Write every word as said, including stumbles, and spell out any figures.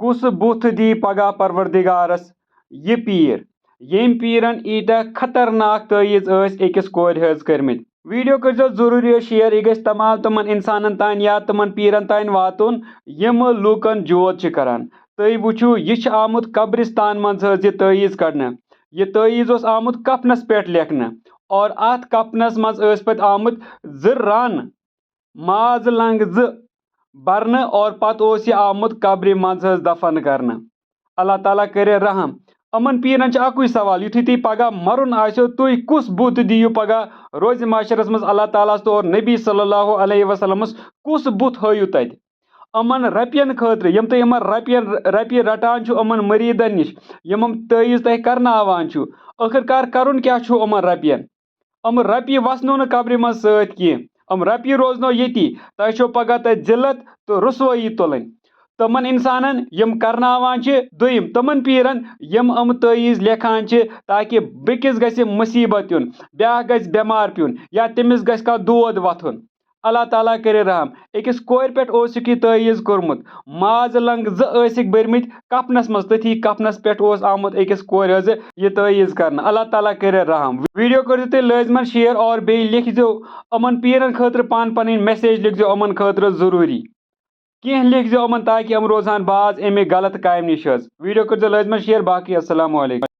کُس بُتھ دی پگاہ پروردگارس یہِ پیٖر، ییٚمۍ پیٖرن ایٖتیٛاہ خطرناک تٲویٖز ٲسۍ أکِس کورِ ہٲز کٔرمٕتۍ؟ ویڈیو کٔرزیو ضروٗری شیئر، یہِ گژھِ تمام تِمن انسانن تام یا تِمن پیٖرن تام واتُن، یِم لوٗکن جود چھِ کران۔ تُہۍ وٕچھِو، یہِ چھِ آمُت قبرستان منٛز حظ یہِ تٲویٖز کڑنہٕ۔ یہِ تٲویٖز اوس آمُت کفنس پٮ۪ٹھ لیکھنہٕ، اور اتھ کفنس منٛز ٲسۍ پتہٕ آمٕتۍ زٕ رن، ماز لنگ زٕ برنہٕ، اور پتہٕ اوس یہِ آمُت قبرِ منٛز حظ دفن کرنہٕ۔ اللہ تعالیٰ کرِ رحم۔ یِمن پیٖرن چھُ اکُے سوال، یُتھُے تُہۍ پگاہ مرُن آسیو، تُہۍ کُس بُتھ دِیِو پگاہ روزِ محشرس منٛز اللہ تعالیٰ ہس تہٕ اور نبی صلی اللہ علیہ وسلمس کُس بُتھ ہٲیِو تتہِ؟ یِمن رۄپین خٲطرٕ، یِم تُہۍ یِمن رۄپین، رۄپیہِ رٹان چھِو یِمن مریٖدن نِش، یِم یِم تٲویٖز تۄہہِ کرناوان چھِو، ٲخٕر کار کرُن کیٛاہ چھُو یِمن رۄپین؟ یِم رۄپیہِ وسنو نہٕ قبرِ منٛز سۭتۍ کینٛہہ، یِم رۄپیہِ روزنو ییٚتی۔ تۄہہِ چھو پگاہ تتہِ ذلت تہٕ رسوٲیی تُلٕنۍ۔ تِمن انسانن یِم کرناوان چھِ، دوٚیِم تِمن پیٖرن یِم یِم تٲویٖز لیکھان چھِ، تاکہِ بیٚکِس گژھِ مُصیبت یُن، بیٛاکھ گژھِ بٮ۪مار پیوٚن، یا تٔمِس گژھِ کانٛہہ دود وۄتھُن۔ اللہ تعالیٰ کرِ رحم۔ أکِس کورِ پٮ۪ٹھ اوسُکھ یہِ تٲویٖز کوٚرمُت، ماز لنگ زٕ ٲسِکھ بٔرمٕتۍ کفنس منٛز، تٔتھی کفنس پٮ۪ٹھ اوس آمُت أکِس کورِ حظ یہِ تٲویٖز کرنہٕ۔ اللہ تعالیٰ کرِ رحم۔ ویڈیو کٔرزیو تُہۍ لٲزمن شیئر اور بیٚیہِ لیکھزیو یِمن پیٖرن خٲطرٕ پانہٕ پنٕنۍ میسیج لیکھزیو یِمن خٲطرٕ ضروٗری۔ کینٛہہ لیکھزیو یِمن تاکہِ یِم روزہن باز اَمہِ غلط کامہِ نِش حظ۔ ویڈیو کٔرزیو لٲزمن شیئر۔ باقٕے السلام علیکم۔